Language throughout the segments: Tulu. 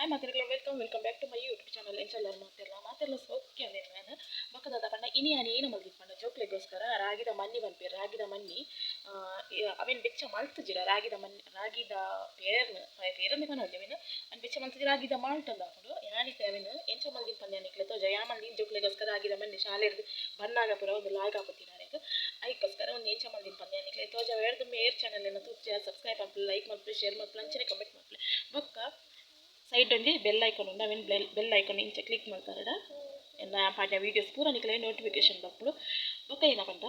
ಹಾಯ್ ಮಾತೆರೆಗ್ಲ, welcome welcome back to my YouTube channel. ಎಂಚ ಮಾತೆರ್ಲ ಮಾತೆರ್ಲ ಸೌಖ್ಯ ಅಂದೇನು ನಾನು. ಬೊಕ್ಕ ದಾದ ಪಂಡ, ಇನಿ ಯಾನ್ ಏನ ಮಲ್ದಿನಿ ಪಂಡ, ಜೋಕ್ಲೆಗೋಸ್ಕರ ರಾಗಿದ ಮನ್ನಿ ಪನ್ಪೆರ್. ರಾಗಿದ ಮನ್ನಿ ಅವೆನ್ ಬೆಚ್ಚ ಮಲ್ತುಜಿಡ. ರಾಗಿದ ಮನ್ನಿ, ರಾಗಿದ ಪೇರ್ನ್, ಪೇರಂದೆ ಪನೊಲಿ, ಅವೆನ್ ಅನ್ ಬೆಚ್ಚ ಮಲ್ತುಜಿ. ರಾಗಿದ ಮಾಲ್ಟ್ ಅಂದ್ ಆಪುಂಡು. ಯಾನಿತ್ತೆ ಅವೆನ್ ಎಂಚ ಮಲ್ದಿನಿ ಪಂದ್ ನಿಕ್ಲೆ ತೋಜ. ಯಾನ್ ಮಲ್ದಿನಿ ಜೋಕ್ಲೆಗೋಸ್ಕರ ರಾಗಿದ ಮನ್ನಿ. ಶಾಲೆರ್ದ್ ಬನ್ನಾಗ ಪೂರ ಒಂದು ಲಾಯ್ಕ್ ಆಪುತ್ತಿನಾರೆಗ್. ಐಕ್ಕೋಸ್ಕರ ಒಂದು ಎಂಚ ಮಲ್ದಿನಿ ಪಂದ್ ನಿಕ್ಲೆ ತೋಜ. ವೇರ್ದು ಮೇರ್ ಚಾನಲ್ ಎನ್ನ ತೂತ್ಜ, ಸಬ್ಸ್ಕ್ರೈಬ್ ಮಲ್ಪುಲೆ, ಲೈಕ್ ಮಲ್ಪುಲೆ, ಶೇರ್ ಮಲ್ಪುಲೆ, ಅಂಚನೆ ಕಮೆಂಟ್ ಮಲ್ಪುಲೆ. ಬೊಕ್ಕ ಸೈಡ್ ಒಂಜಿ ಬೆಲ್ ಐಕಾನ್ ಉಂಡು. ಅವೆನ್ ಬೆಲ್ ಬೆಲ್ ಐಕಾನ್ ಇಂಚ ಕ್ಲಿಕ್ ಮಲ್ತಾರಡ ಎನ್ನ ಪಾಡ್ನ ವೀಡಿಯೋಸ್ ಪೂರ ನಿಕ್ಲೆ ನೋಟಿಫಿಕೇಶನ್ ಬರ್ಪುಂಡು. ಬೊಕ್ಕ ಏನ ಪಂಡ,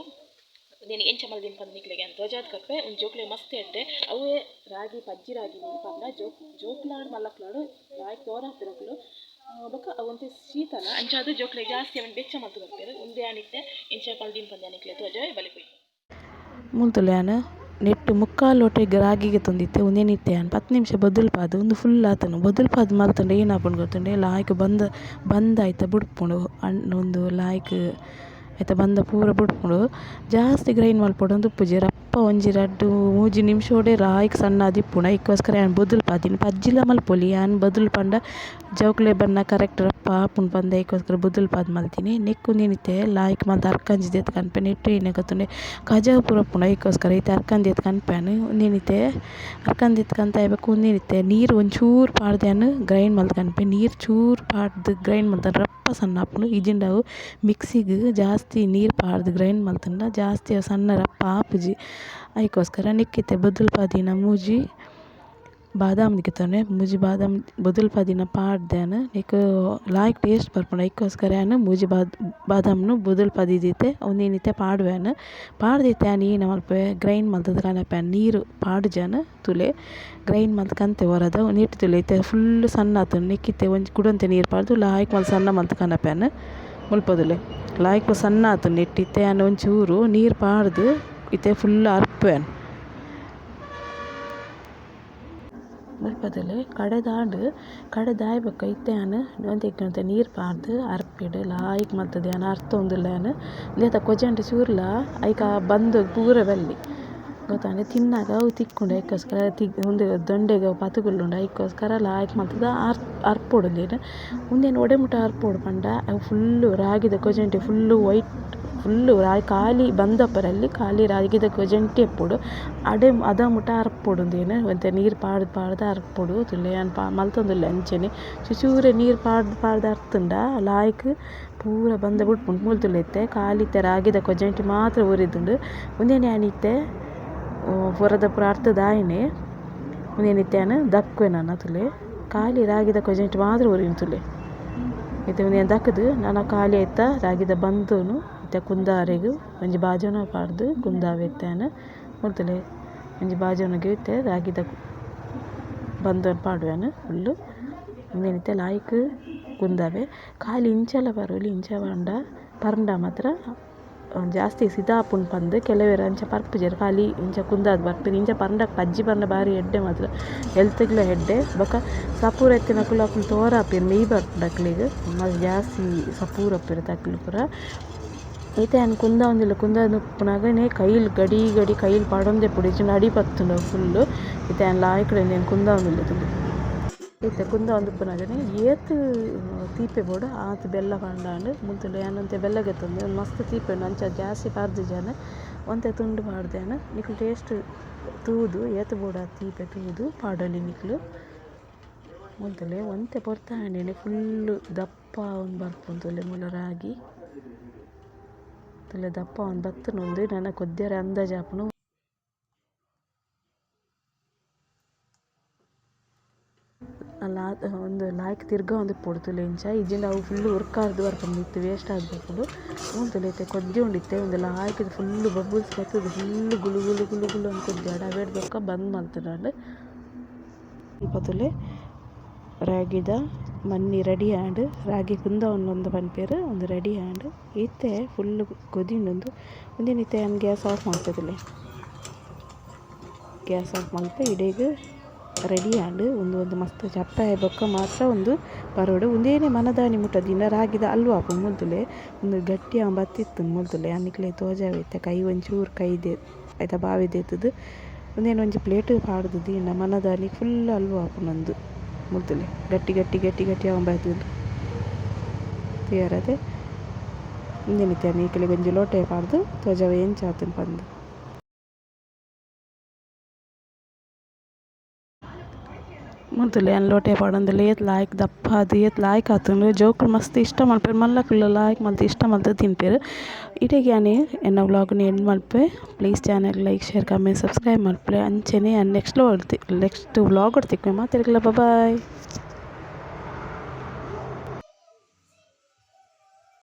ಉಂದೆನ್ ಎಂಚ ಮಲ್ದಿನಿ ಪಂದ್ ನಿಕ್ಲೆಗ್ ಯಾನ್ ತೋಜಾದ್ ಕೊರ್ಪೆ. ಉಂದು ಜೋಕ್ಲೆಗ್ ಮಸ್ತ್ ಎಡ್ಡೆ. ಅವುವೇ ರಾಗಿ, ಪಜ್ಜಿ ರಾಗಿ ಪಂಡ ಜೋಕ್ಲಾಡ್ ಮಲ್ಲಕ್ಲಾಡ್ ಲಾಯ್ಕ್ ತೋರಾಪೆರ್ ಅಕುಲು. ಬೊಕ್ಕ ಅವು ಒಂತೆ ಶೀತಲ. ಅಂಚಾದ್ ಜೋಕ್ಲೆಗ್ ಜಾಸ್ತಿ ಅವೆನ್ ಬೆಚ್ಚ ಮಲ್ತ್ ಕೊರ್ಪೆರ್. ಉಂದು ಯಾನಿತ್ತೆ ಎಂಚ ಮಲ್ದಿನಿ ಪಂದ್ ನಿಕ್ಲೆಗ್ ತೋಜಾವೆ, ಬಲೆ ಪೋಯಿ. ಮುಲ್ತುಲ್ಲೆ ಯಾನ್ ನೆಟ್ಟ್ ಮುಕ್ಕಾಲ್ ಲೋಟೆಗ್ ರಾಗಿ ಗೆತೊಂದಿತ್ತೆ. ಉಂದೆನ್ ಇತ್ತೆ ಯಾನ್ 10 ನಿಮಿಷ ಬೊದುಲ್ಪಾದ್ ಉಂದು ಫುಲ್ ಆತುಂಡು. ಬೊದುಲ್ಪಾದ್ ಮಲ್ತುಂಡ ಏನಾಪುಂಡು ಗೊತ್ತುಂಡೆ? ಲಾಯ್ಕ್ ಬಂದ ಬಂದ ಐತ ಬುಡ್ಪುಂಡು. ಉಂದು ಲಾಯ್ಕ್ ಐತ ಬಂದ ಪೂರ ಬುಡ್ಪುಂಡು. ಜಾಸ್ತಿ ಗ್ರೈಂಡ್ ಮಲ್ಪೊಡು ಉಪ್ಪುಜಿ. ರಪ್ಪ ಒಂಜಿ ರಡ್ಡ್ ಮೂಜಿ ನಿಮಿಷೋಡೆ ಲಾಯ್ಕ್ ಸಣ್ಣ ಆದಿಪ್ಪುಂಡು. ಐಕ್ಕೋಸ್ಕರ ಯಾನ್ ಬೊದುಲ್ಪಾದಿನಿ. ಪಜ್ಜಿಲ ಮಲ್ಪೊಲಿ. ಯಾನ್ ಬೊದುಲು ಪಂಡ ಜೋಕುಲೆ ಬನ್ನ ಕರೆಕ್ಟ್ ರಪ್ಪ ಆಪುಂಡು ಪಂದ್ ಐಕ್ಕೋಸ್ಕರ ಬೊದುಲ್ಪಾದ್ ಮಲ್ತಿನಿ. ನೆಕ್ಕ್ ಉಂದೆನಿತ್ತೆ ಲಾಯ್ಕ್ ಮಾತ ಅರ್ಕಂಜಿ ದೆತ್ತ್ ಕನ್ಪೆ. ನೆಟ್ಟ್ ಏನ ಗೊತ್ತುಂಡೆ, ಕಜವು ಪೂರ ಉಪ್ಪುಂಡು. ಐಕ್ಕೋಸ್ಕರ ಇತ್ತೆ ಅರ್ಕಂಜಿ ದೆತ್ತ್ ಕನ್ಪೆನ್. ಉಂದೆನಿತ್ತೆ ಅರ್ಕಂಜಿ ದೆತ್ತ್ ಕಂತಾಯಿ ಬೊಕ್ಕ ಉಂದೆನಿತ್ತೆ ನೀರು ಒಂಚೂರು ಪಾಡ್ದ್ ಯಾನ್ ಗ್ರೈಂಡ್ ಮಲ್ತ್ ಕನ್ಪೆ. ನೀರು ಚೂರು ಪಾಡ್ದ್ ಗ್ರೈಂಡ್ ಮಲ್ತಂಡ ರಪ್ಪ ಸಣ್ಣ ಆಪುಂಡು. ಇಜ್ಜಿಂಡ ಅವು ಮಿಕ್ಸಿಗ್ ಜಾಸ್ತಿ ನೀರು ಪಾಡ್ದ್ ಗ್ರೈಂಡ್ ಮಲ್ತಂಡ ಜಾಸ್ತಿ ಅವು ಸಣ್ಣ ರಪ್ಪ ಆಪುಜಿ. ಐಕ್ಕೋಸ್ಕರ ನೆಕ್ಕಿತ್ತೆ ಬೊದುಲ್ಪಾದಿನ ಮೂಜಿ ಬಾದಾಮ್ ಗೆತೊನ್ವೆ. ಮೂಜಿ ಬಾದಾಮ್ ಬೊದುಲ್ಪಾದಿನ ಪಾಡ್ದ್ ಯಾನ್ ನೆಕ್ಕ್ ಲಾಯ್ಕ್ ಟೇಸ್ಟ್ ಬರ್ಪುಂಡು. ಐಕ್ಕೋಸ್ಕರ ಯಾನ್ ಮೂಜಿ ಬಾದಾಮ್ನು ಬೊದುಲ್ಪಾದಿದಿತ್ತೆ ಉಂದೆನಿತ್ತೆ ಪಾಡುವೆ ಯಾನ್. ಪಾಡ್ದಿತ್ತೆ ಯಾನ್ ಏನ ಮಲ್ಪುವೆ, ಗ್ರೈಂಡ್ ಮಲ್ತುದು ಕನಪೆ. ನೀರು ಪಾಡುಜಾನ್ ತೂಲೆ. ಗ್ರೈಂಡ್ ಮಲ್ತ್ ಕಂತೆ ಒರದ ನೆಟ್ಟ್ ತೂಲೆ, ಇತ್ತೆ ಫುಲ್ ಸಣ್ಣ ಆತುಂಡು. ನೆಕ್ಕಿತ್ತೆ ಒಂಜಿ ಕುಡೊಂತೆ ನೀರು ಪಾಡ್ದು ಲಾಯ್ಕ್ ಮಲ್ತ್ ಸಣ್ಣ ಮಲ್ತ್ ಕನಪೆ ಯಾನ್. ಮುಲ್ಪ ತೂಲೆ, ಲಾಯ್ಕ್ ಸಣ್ಣ ಆತುಂಡು. ನೆಟ್ಟ್ ಇತ್ತೆ ಯಾನ್ ಒಂಚೂರು ನೀರು ಪಾಡ್ದು ಇತ್ತೆ ಫುಲ್ ಅರ್ಪುವೆ. ಮುಲ್ಪ ತೂಲೆ, ಕಡೆದಾಂಡ್. ಕಡೆದಾಯಿ ಬೊಕ್ಕ ಇತ್ತೆ ಯಾನ್ ಒಂತೆ ಒಂತೆ ನೀರು ಪಾಡ್ದು ಅರ್ಪಿಡ್ ಲಾಯ್ಕ್ ಮಲ್ತುದು ಯಾನ್ ಅರ್ತೊಂದುಲ್ಲೆ ಯಾನ್. ಉಂದೆತ ಕೊಜಂಟಿ ಚೂರ್ಲ ಐಕ ಬಂದ್ ಪೂರ ಬಲ್ಲಿ ಗೊತ್ತಾಂಡ. ತಿನ್ನಗ ಅವು ತಿಕ್ಕುಂಡು. ಐಕ್ಕೋಸ್ಕರ ತಿಕ್ ಉಂದು ದೊಂಡೆಗ್ ಅವು ಪತುಗುಲ್ಲುಂಡು. ಐಕ್ಕೋಸ್ಕರ ಲಾಯ್ಕ್ ಮಲ್ತುದು ಅರ್ಪೊಡು ಉಂದೆನ್. ಉಂದೆನ್ ಒಡೆ ಮುಟ ಅರ್ಪೊಡು ಪಂಡ, ಅವು ಫುಲ್ಲು ರಾಗಿದ ಕೊಜಂಟಿ ಫುಲ್ಲು ವೈಟ್, ಫುಲ್ಲು ರಾಗಿ ಖಾಲಿ ಬಂದಪರಲ್ಲಿ ಖಾಲಿ ರಾಗಿದ ಕೊಜಂಟಿ ಇಪ್ಪೊಡು. ಅಡೆ ಅದ ಮುಟ ಅರ್ಪೊಡು. ಉಂದೆನ್ ಒಂತೆ ನೀರು ಪಾಡ್ದು ಪಾಡ್ದು ಅರ್ಪೊಡು. ತೂಲೆ, ಯಾನ್ ಮಲ್ತೊಂದುಲ್ಲೆ ಅಂಚನೆ. ಚುಚೂರೆ ನೀರು ಪಾಡ್ದು ಪಾಡ್ದು ಅರ್ತುಂಡ ಲಾಯ್ಕ್ ಪೂರ ಬಂದ ಬುಡ್ಪುಂಡು. ಮೂಲು ತೂಲೆ, ಇತ್ತೆ ಖಾಲಿ ಇತ್ತೆ ರಾಗಿದ ಕೊಜಂಟಿ ಮಾತ್ರ ಒರಿದುಂಡು. ಉಂದೆನ್ ಯಾನ್ ಇತ್ತೆ ಪೂರದ ಪೂರ ಅರ್ತುದು ಆಯಿನೆ. ಉಂದೆನ್ ಇತ್ತೆ ಯಾನ್ ದಕ್ಕುವೆ ನನ. ತೂಲೆ, ಖಾಲಿ ರಾಗಿದ ಕೊಜಂಟಿ ಮಾತ್ರ ಒರಿಯುಂಡು ತೂಲೆ. ಇತ್ತೆ ಉಂದೆನ್ ದಕ್ಕುದು ನನ ಖಾಲಿ ಐತ ರಾಗಿದ ಬಂದನು ಇತ್ತೆ ಕುಂದಾರೆಗ್ ಒಂಜಿ ಬಾಜನ ಪಾಡ್ದು ಕುಂದಾವೆ ಇತ್ತೆ ಯಾನ್. ಮೂಲು ತೂಲೆ, ಒಂಜಿ ಬಾಜನಗ್ ಇತ್ತೆ ರಾಗಿದ ಬಂದನ್ ಪಾಡುವೆ ಯಾನ್ ಫುಲ್ಲು. ಉಂದೆನ್ ಇತ್ತೆ ಲಾಯ್ಕ್ ಕುಂದಾವೆ. ಖಾಲಿ ಇಂಚಲ ಪರೊಲಿ. ಇಂಚ ಪಂಡ ಪರ್ಂಡ ಮಾತ್ರ ಜಾಸ್ತಿ ಸಿದ ಆಪುಂಡು ಪಂದ್ ಕೆಲವೆರ್ ಅಂಚ ಪರ್ಪುಜೆರ್. ಖಾಲಿ ಇಂಚ ಕುಂದಾದ್ ಪರ್ಪೆರ್. ಇಂಚ ಪರ್ಂಡ, ಪಜ್ಜಿ ಪರ್ಂಡ ಬಾರಿ ಎಡ್ಡೆ ಮಾತ್ರ, ಹೆಲ್ತ್ಗ್ಲ ಎಡ್ಡೆ. ಬೊಕ್ಕ ಸಪೂರ ಇತ್ತಿನಕುಲು ಅಕುಲು ತೋರಾಪೆರ್, ಮೈ ಬರ್ಪುಂಡು ಅಕ್ಲೆಗ್. ಜಾಸ್ತಿ ಸಪೂರ ಇಪ್ಪುವೆರ್ ಅಕುಲು ಪೂರ. ಇತ್ತೆ ಯಾನ್ ಕುಂದಾವೊಂದುಲ್ಲೆ. ಕುಂದಾವೊಂದು ಉಪ್ಪುನಗನೇ ಕೈಲ್ ಗಡಿ ಗಡಿ ಕೈಲ್ ಪಾಡೊಂದೇ ಇಪ್ಪೊಡು, ಇಜ್ಜಿಂಡ ಅಡಿ ಪತ್ತುಂಡು ಫುಲ್ಲು. ಇತ್ತೆ ಯಾನ್ ಲಾಯ್ಕ್ ಉಂದೆನ್ ಕುಂದಾವೊಂದುಲ್ಲೆ ತೂಲೆ. ಇತ್ತೆ ಕುಂದಾವೊಂದು ಉಪ್ಪುನಗನೇ ಏತ್ ತೀಪೆ ಬೋಡು ಆತ್ ಬೆಲ್ಲ ಪಾಡ್ಂಡ. ಮೂಲು ತೂಲೆ, ಯಾನ್ ಒಂತೆ ಬೆಲ್ಲ ಗೆತೊಂದೆ. ಉಂದು ಮಸ್ತ್ ತೀಪೆ ಉಂಡು, ಅಂಚ ಜಾಸ್ತಿ ಪಾಡ್ದಿಜಿ ಯಾನ್. ಒಂತೆ ತುಂಡು ಪಾಡ್ದೆ ಯಾನ್. ನಿಕುಲು ಟೇಸ್ಟ್ ತೂದು ಏತ್ ಬೋಡು ಆತ್ ತೀಪೆ ತೂದು ಪಾಡೊಲಿ ನಿಕುಲು. ಮೂಲು ತೂಲೆ, ಒಂತೆ ಪೊರ್ತು ಆಂಡನೆ ಫುಲ್ಲು ದಪ್ಪ ಆವೊಂದು ಬರ್ಪುಂಡು. ತೂಲೆ, ಮೂಲು ರಾಗಿ ತೂಲೆ, ದಪ್ಪ ಆವೊಂದು ಬತ್ತುಂಡು. ಉಂದು ನನ ಕೊದ್ಯರೆ ಅಂದಾಜು ಆಪುಂಡು. ಅಲ್ಲ, ಒಂದು ಲಾಯ್ಕ್ ತಿರ್ಗಾವೊಂದು ಇಪ್ಪೊಡು ತೂಲೆ ಇಂಚ. ಇಜ್ಜಿಂಡ ಅವು ಫುಲ್ಲು ಉರ್ಕಾರ್ದ್ ಬರ್ಪುಂಡು, ಮಿತ್ತ್ ವೇಸ್ಟ್ ಆದ್ ಬರ್ಪುಂಡು. ಮೂಲು ತೂಲೆ, ಇತ್ತೆ ಕೊದ್ಯೊಂಡು ಇತ್ತೆ. ಉಂದು ಲಾಯ್ಕ್ ಫುಲ್ಲು ಬಬಲ್ಸ್ ಬತ್ತುದು ಫುಲ್ಲು ಗುಳು ಗುಳು ಗುಳು ಗುಳು ಅಂದ್ ಕೊದ್ಯಡ್. ಅವೆಡ್ ಬೊಕ್ಕ ಬಂದ್ ಮಲ್ತುಂಡು. ಮುಲ್ಪ ತೂಲೆ, ರಾಗಿದ ಮನ್ನಿ ರೆಡಿ ಆಂಡ್. ರಾಗಿ ಕುಂದವೊಂದು ಪನ್ಪೆರ್, ಉಂದು ರೆಡಿ ಆಂಡ್. ಇತ್ತೆ ಫುಲ್ಲು ಕೊದಿಂಡು ಉಂದು. ಉಂದೆನ್ ಇತ್ತೆ ಯಾನ್ ಗ್ಯಾಸ್ ಆಫ್ ಮಲ್ಪೆ ತೂಲೆ. ಗ್ಯಾಸ್ ಆಫ್ ಮಲ್ಪೆ. ಇಡೆಗ್ ರೆಡಿ ಆಂಡ್ ಉಂದು. ಒಂದು ಮಸ್ತ್ ಚಪ್ಪೆ ಆಯಿ ಬೊಕ್ಕ ಮಾತ್ರ ಉಂದು ಪರೊಡು. ಉಂದೇನೆ ಮನದಾನಿ ಮುಟ ದೀಂಡ ರಾಗಿದ ಅಲ್ವ ಆಪುಂಡು. ಮೂಲು ತೂಲೆ, ಉಂದು ಗಟ್ಟಿ ಆವೊಂದು ಬತ್ತಿತ್ತುಂಡು. ಮೂಲು ತೂಲೆ, ಯಾನ್ ನಿಕ್ಲೆಗ್ ತೋಜಾವೆ. ಇತ್ತೆ ಕೈ ಒಂಚೂರು ಕೈ ದೆ ಐತ ಬಾವಿ ದೆತ್ತುದು ಉಂದೆನ್ ಒಂಜಿ ಪ್ಲೇಟ್ ಪಾಡ್ದು ದೀಂಡ ಮನದಾನಿ ಫುಲ್ ಅಲ್ವ ಆಪುಂಡು ಉಂದು. ಮೂಲು ತೂಲೆ ಗಟ್ಟಿ ಗಟ್ಟಿ ಗಟ್ಟಿ ಗಟ್ಟಿ ಆವೊಂದು ಬೈದ್ಂಡ್ ತೂಯರತೆ. ಇಂದೆನ್ ಇತ್ತೆ ಯಾನ್ ನಿಕಲೆಗ್ ಒಂಜಿ ಲೋಟೆ ಪಾಡ್ದ್ ತೋಜಾವೆ ಎಂಚ ಆತುಂಡ್ ಪಂದ್. ಮೂಲು ತೂಲೆ ಯಾನ್ ಲೋಟೆ ಪಾಡೊಂದುಲ್ಲೆ ಏತ್ ಲಾಯ್ಕ್ ದಪ್ಪ ಆದ್ ಏತ್ ಲಾಯ್ಕ್ ಆತುಂಡು ಜೋಕುಲು ಮಸ್ತ್ ಇಷ್ಟ ಮನ್ಪುವೆರ್ ಮಲ್ಲಕುಲ್ಲ ಲಾಯ್ಕ್ ಮಲ್ತ್ ಇಷ್ಟ ಮಲ್ತ್ ತಿನ್ಪೆರ್. ಇಡೆಗ್ ಯಾನ್ ಎನ್ನ ವ್ಲೋಗ್ ನು ಎಂಡ್ ಮನ್ಪುವೆ please channel like share comment subscribe ಮನ್ಪುಲೆ ಅಂಚನೆ ಯಾನ್ ನೆಕ್ಸ್ಟ್ ನೆಕ್ಸ್ಟ್ ವ್ಲೋಗ್ ಡ್ ತಿಕ್ಕುವೆ ಮಾತೆರ್ಗ್ಲ ಬೊಯ್.